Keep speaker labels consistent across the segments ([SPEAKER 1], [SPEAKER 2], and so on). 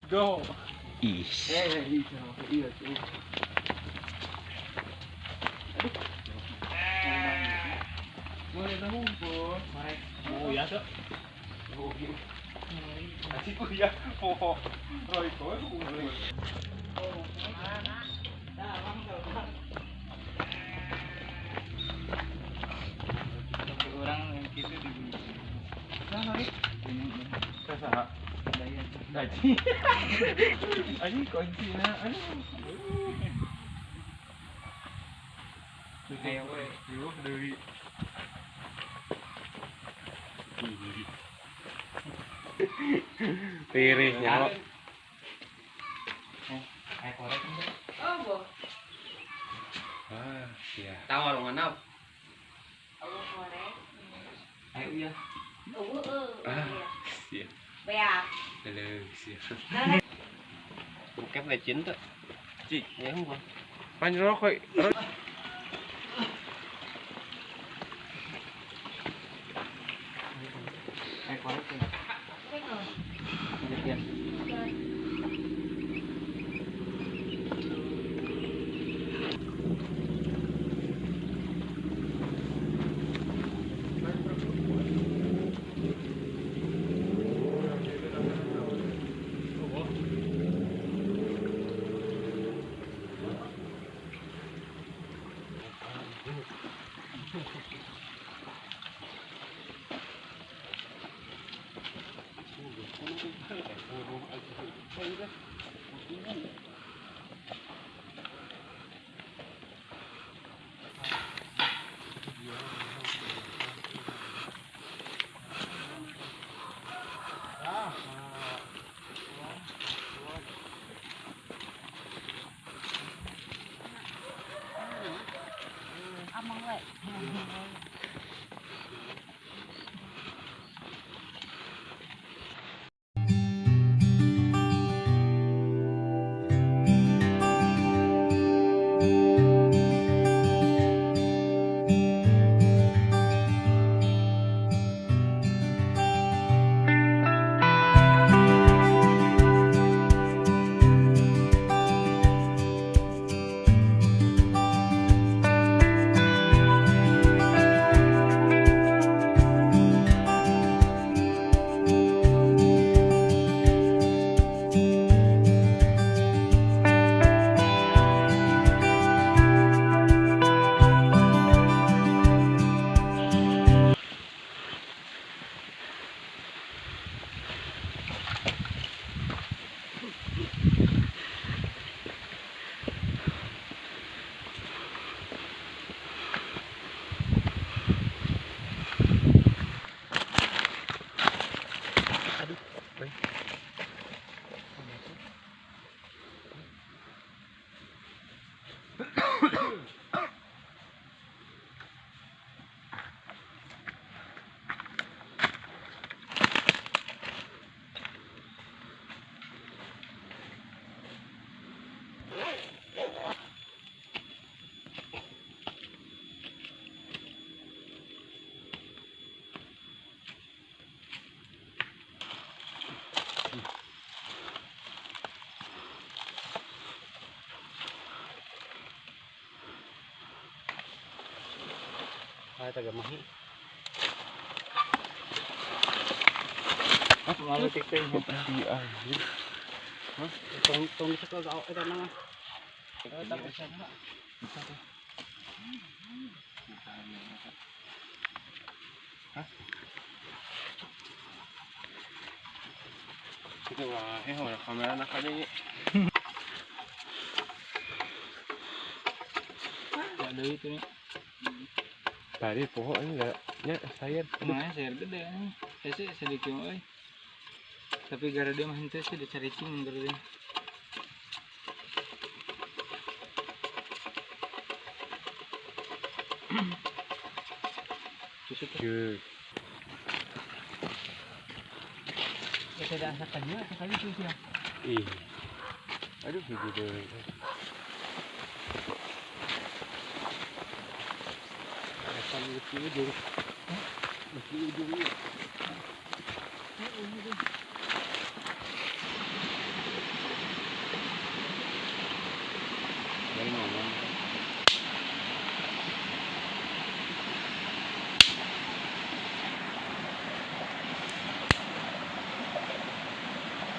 [SPEAKER 1] Go.
[SPEAKER 2] Ih.
[SPEAKER 1] Iya, boleh ngumpul. Oh ya, Sok. Oh iya. Asik ya. Oh. Roy kowe kumpul. Orang yang gitu di sana. Saha? Gaji. Anjing kunci na. Aduh. Ayo we, yuk deui.
[SPEAKER 2] Tirih nyawa.
[SPEAKER 1] Kayak korek enggak?
[SPEAKER 3] Oh, boh.
[SPEAKER 2] Ah, iya.
[SPEAKER 4] Tahu warung mana?
[SPEAKER 3] Oh, korek.
[SPEAKER 1] Ayo iya.
[SPEAKER 3] Oh,
[SPEAKER 2] Ah, iya.
[SPEAKER 3] Beak.
[SPEAKER 2] Halo, iya.
[SPEAKER 4] Bokep lecin tuh.
[SPEAKER 2] Cik,
[SPEAKER 4] Ya gua.
[SPEAKER 2] panjang rokok.
[SPEAKER 1] Kayak korek ya. Iya.
[SPEAKER 3] Amang we.
[SPEAKER 4] Ah, taga mahi.
[SPEAKER 1] Malu tiktok.
[SPEAKER 2] Iya, anjir.
[SPEAKER 4] Hah? Tong tong sa ka eta na nga.
[SPEAKER 1] Tapos siya na.
[SPEAKER 2] Hah? Itu wah, orang kamera nak aja ini.
[SPEAKER 1] Ya ada itu nih.
[SPEAKER 2] Tadi pohon ini enggak nya sayur.
[SPEAKER 1] Nah, sayur gede nih. Saya sih sedikit euy. Tapi gara dia mah henteu sih dicari cing gara dia. Susu tuh. Ya tidak asakannya, sekali susu ya.
[SPEAKER 2] Ih. Aduh, hiji deui. Di ujung. Di ujungnya. Aing ngomong.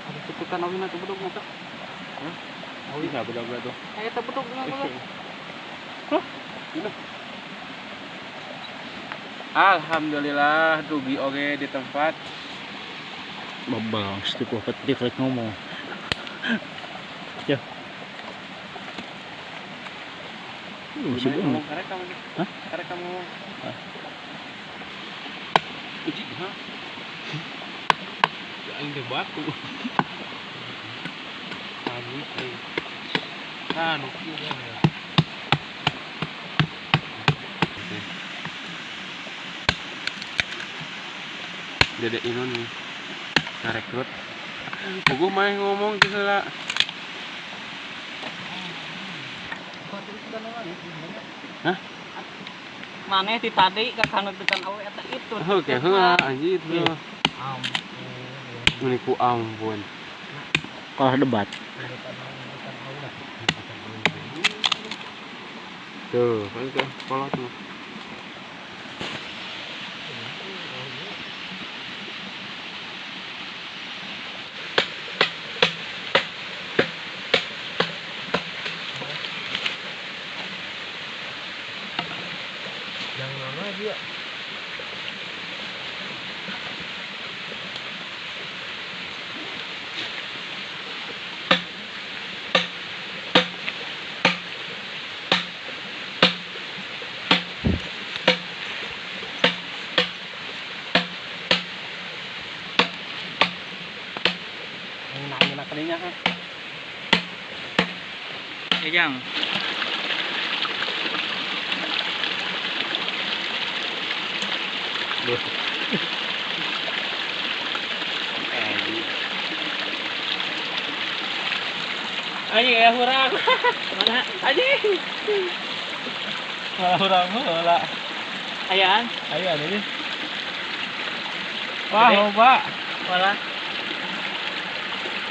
[SPEAKER 4] Ada cepitan awina tuh bedog muka.
[SPEAKER 2] Hah? Bisa bedog tuh.
[SPEAKER 4] Aya teh bedog dengan.
[SPEAKER 2] Hah? Gila. Alhamdulillah rugi oge di tempat.
[SPEAKER 4] Babang cukup petik rek ngomong. Ya. Masih ngomong
[SPEAKER 2] karek kamu.
[SPEAKER 4] Hah?
[SPEAKER 2] Karek kamu. Uji, ha? Ya aing teh batu. Panik aing. Nah, nu kieu ya. Dede Inon nih. Ngarekrut. Puguh mah ngomong geus heula. Hah?
[SPEAKER 4] Maneh ti tadi ka kanutukan awe eta itu.
[SPEAKER 2] Oke, heula anjir itu.
[SPEAKER 4] Ampun.
[SPEAKER 2] Ini ku ampun.
[SPEAKER 4] Kalah debat.
[SPEAKER 2] Tuh, kan ke kolot mah. Yang mana dia? Enak kalinya kan?
[SPEAKER 4] Ya, Jang.
[SPEAKER 1] Anjing ya hurang.
[SPEAKER 4] Mana?
[SPEAKER 1] Anjing. Malah hurang heula.
[SPEAKER 4] Ayaan?
[SPEAKER 1] Ayaan ini. Wah, loba.
[SPEAKER 4] Malah.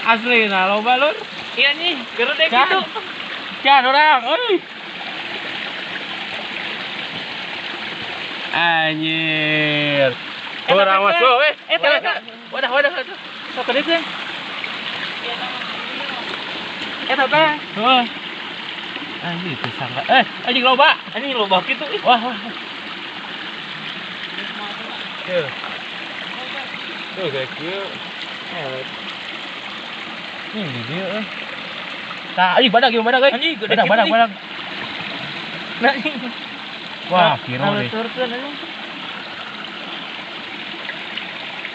[SPEAKER 1] Asli nah loba lur.
[SPEAKER 4] Iya nih, gede gitu.
[SPEAKER 1] Can urang, euy. Anjir. Urang masuk euy. Wadah, wadah, wadah.
[SPEAKER 4] Sok gede kan? Eta teh.
[SPEAKER 1] Heuh. Anjir teu sangka. Anjing loba.
[SPEAKER 4] Anjing loba kitu ih.
[SPEAKER 1] Wah, wah. Tuh. Tuh kayak kieu. Ini di dieu euy. Tah, anjing badag ieu badag euy.
[SPEAKER 4] Anjing gede
[SPEAKER 1] badag, badag, badag.
[SPEAKER 4] Nah,
[SPEAKER 1] wah, kira deh.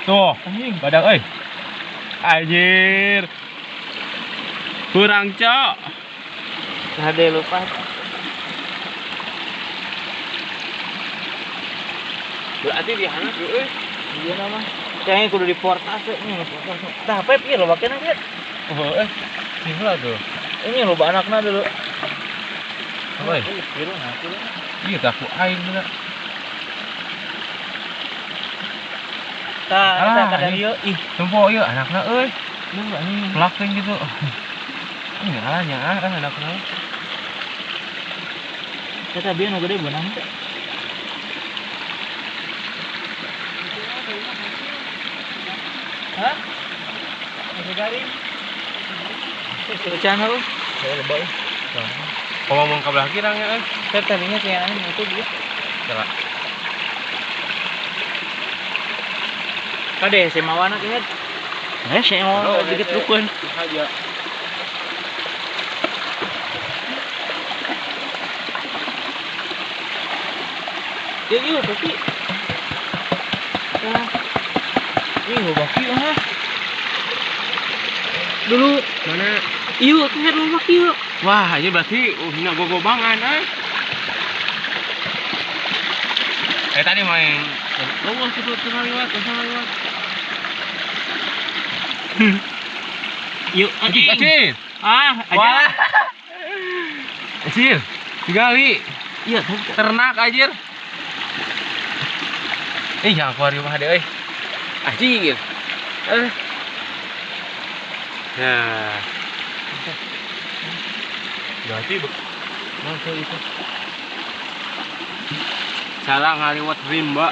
[SPEAKER 1] Tuh, anjing badag euy. Anjir. Kurang cok.
[SPEAKER 4] Hade lupa.
[SPEAKER 2] Berarti di hangat euy.
[SPEAKER 4] Iya nama. Kayaknya kudu diportase nih. Tah, pep ieu loba keneh, Pep.
[SPEAKER 1] Oh, sing lah tuh.
[SPEAKER 4] Ini loba anakna dulu.
[SPEAKER 1] Apa? Iya, tak ku aing geuna.
[SPEAKER 4] Tah, eta kadang ieu
[SPEAKER 1] ih, tempo ieu anakna euy. Pelakeun gitu. Ini alahnya ah anakna.
[SPEAKER 4] Eta bieu nu gede beunang teh. Hah? Masih garing. Rencana lu?
[SPEAKER 1] Saya lebay. Ngomong ke belah kirang ya, euy.
[SPEAKER 4] Saya tadinya kayaknya itu dia.
[SPEAKER 1] Salah.
[SPEAKER 4] Kade si mawana kieu. Si mawana dikit rukun.
[SPEAKER 2] Aja.
[SPEAKER 4] Ieu ieu tapi. Nah. Ih, loba kieu ah. Dulu
[SPEAKER 2] mana?
[SPEAKER 4] Ieu teh loba kieu.
[SPEAKER 2] Wah, ini berarti hina gogobangan euy. Tadi main loba situ tengah lewat, tengah lewat.
[SPEAKER 4] Yuk,
[SPEAKER 2] anjing. Anjir.
[SPEAKER 4] Ah, aja.
[SPEAKER 2] Anjir, digali.
[SPEAKER 4] Iya,
[SPEAKER 2] ternak anjir. Jangan keluar rumah deh euy. Anjir. Nah. Berarti Nah, tuh itu. Cara ngaliwat rimba.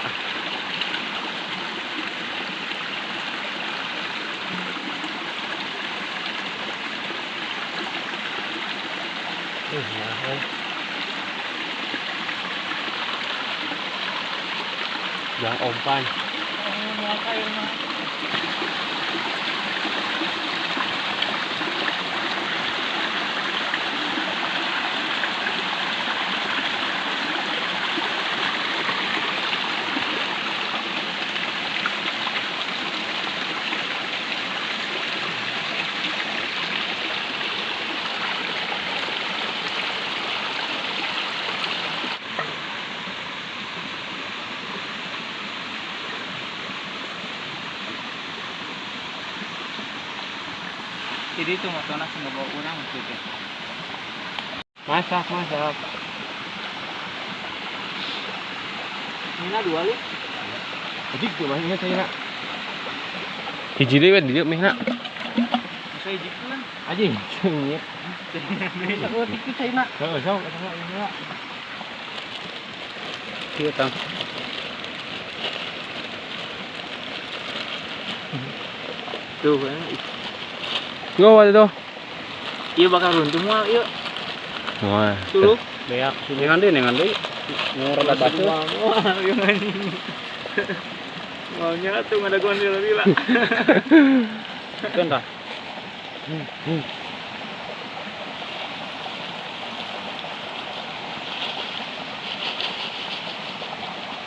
[SPEAKER 2] Ya, yang ompan.
[SPEAKER 4] Jadi itu motornya sih nggak bawa orang gitu.
[SPEAKER 2] Masak, masak.
[SPEAKER 4] Mina dua li.
[SPEAKER 2] Jadi gimana saya nak? Hiji deui we dieu meh nak.
[SPEAKER 4] Bisa hiji kan?
[SPEAKER 2] Anjing, nyet.
[SPEAKER 4] Bisa gua tiku cai nak.
[SPEAKER 2] Heeh, sok eta mah ieu nak.
[SPEAKER 4] Ieu tang. Tuh kan.
[SPEAKER 2] Ngomong tuh.
[SPEAKER 4] Iya bakal runtuh moal ieu.
[SPEAKER 2] Wah.
[SPEAKER 4] Suluh.
[SPEAKER 1] Beak. Nengan deui. Nu rada batu.
[SPEAKER 4] Moal ieu anjing. Maunya tuh ngadaguan lila-lila.
[SPEAKER 1] Kan tah.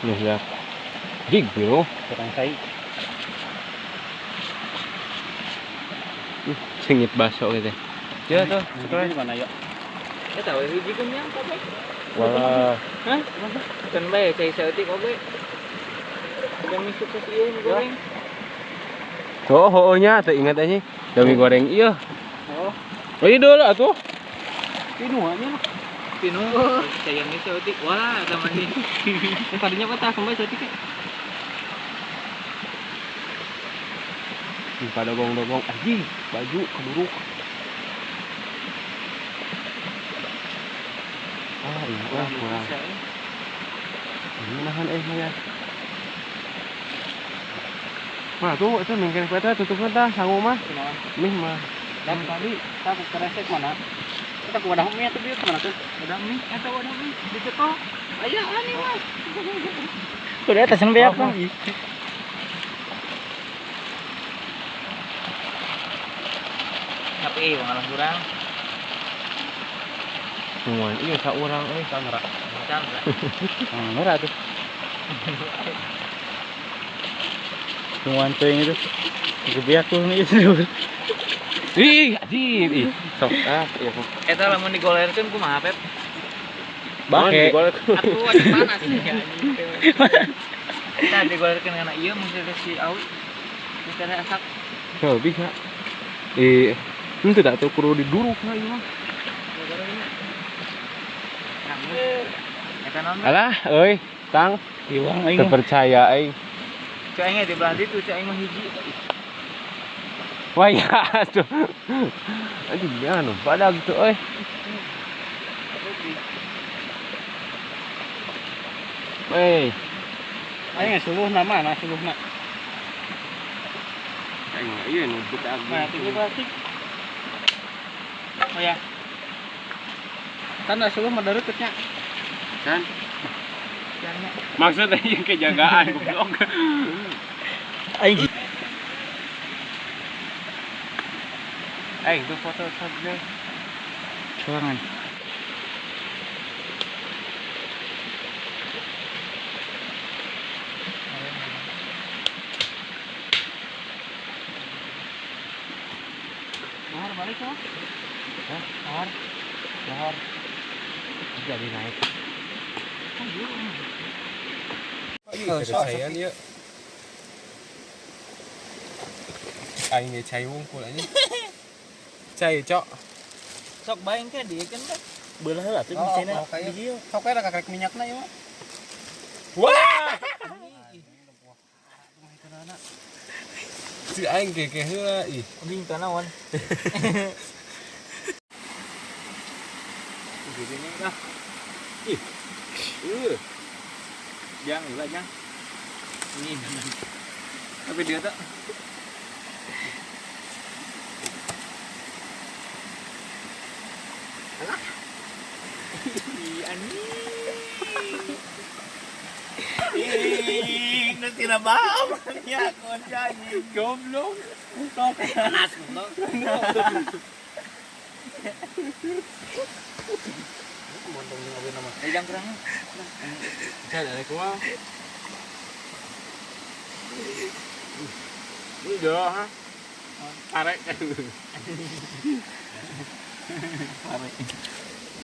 [SPEAKER 2] Nih ya. Jig bro.
[SPEAKER 1] Kurang cai.
[SPEAKER 2] Sengit baso gitu. Ya tuh,
[SPEAKER 1] Sekarang di mana ya?
[SPEAKER 4] Ya tahu hiji kan yang apa?
[SPEAKER 2] Wah.
[SPEAKER 4] Hah? Kan bae cai saeutik oge. Demi sukses ieu mie goreng.
[SPEAKER 2] Oh, hooh nya teu ingat anjing. Demi goreng ieu.
[SPEAKER 4] Oh,
[SPEAKER 2] Oh, iya dulu atuh.
[SPEAKER 1] Pinu nya.
[SPEAKER 4] pinu cai mie saeutik. Wah, eta mah nih. Tadinya kok tah kembali saeutik.
[SPEAKER 2] Pada dogong-dogong anjing, baju keburuk. Ah, ini mah kurang. Ini nahan mah ya. Mah tuh itu mingkin kue teh tutupna tah sangu mah. Mih mah.
[SPEAKER 1] Dan tadi tak keresek mana? Kita ke wadah mie tuh bieu kemana tuh?
[SPEAKER 4] Wadah mie, eta wadah mie dicetok. Aya aneh mah.
[SPEAKER 1] Udah atasan beak mah.
[SPEAKER 4] Tapi ngalah urang.
[SPEAKER 2] Cuman iya saurang euy
[SPEAKER 1] Chandra.
[SPEAKER 4] Chandra.
[SPEAKER 1] Merah tuh. Cuman teuing itu. Gebiak tuh nih itu.
[SPEAKER 2] Ih, anjing, ih. Sok ah, iya.
[SPEAKER 4] Eta lamun digolerkeun kumaha, Pep?
[SPEAKER 2] Bake.
[SPEAKER 4] Atuh atuh panas ya anjing. Eta digolerkeun kana ieu mun si Awi. Geus ada asak.
[SPEAKER 2] Heuh, bisa. Eh, henteu da tuh kudu diduruk na ieu mah.
[SPEAKER 4] Eta naon?
[SPEAKER 2] Alah, euy, tang.
[SPEAKER 1] Iwang aing.
[SPEAKER 2] Terpercaya aing.
[SPEAKER 4] Cek aing di belah ditu, cek aing mah hiji.
[SPEAKER 2] Wah, ya aduh. Aduh, anu badag tuh euy. Wey,
[SPEAKER 1] Aing suluhna mana suluhna?
[SPEAKER 2] aing mah ieu nu badag.
[SPEAKER 1] Nah, tinggi plastik. Oh ya. Kan da suluh mah dareutnya.
[SPEAKER 2] Kan? Maksudnya yang kejagaan goblok.
[SPEAKER 1] Aing
[SPEAKER 2] Aing tuh foto saja.
[SPEAKER 1] sorangan.
[SPEAKER 4] Bahar balik tuh.
[SPEAKER 2] Hah?
[SPEAKER 4] Bahar.
[SPEAKER 2] Bahar. Jadi naik. Saya dia. Aing ge cai wungkul anjing. Cai cok.
[SPEAKER 4] Sok bae engke dieu kan teh.
[SPEAKER 1] Beulah heula atuh
[SPEAKER 4] misalnya
[SPEAKER 1] bijil. Sok we kakrek minyakna ieu mah.
[SPEAKER 2] Wah. Si aing keke heula ih.
[SPEAKER 4] Anjing tanawan. Gini lah.
[SPEAKER 2] Ih.
[SPEAKER 4] Jang, gila jang. Ini. Tapi dia tak. Alah. Ih, anjing.
[SPEAKER 1] Ih, nu tidak bau ya konca anjing.
[SPEAKER 2] Goblok.
[SPEAKER 1] Panas goblok.
[SPEAKER 2] Montong jeung aweuna mah.
[SPEAKER 4] Eh, jang kurang.
[SPEAKER 2] Bisa ada kuah. Ini jauh ha. Tarik.
[SPEAKER 4] Pare.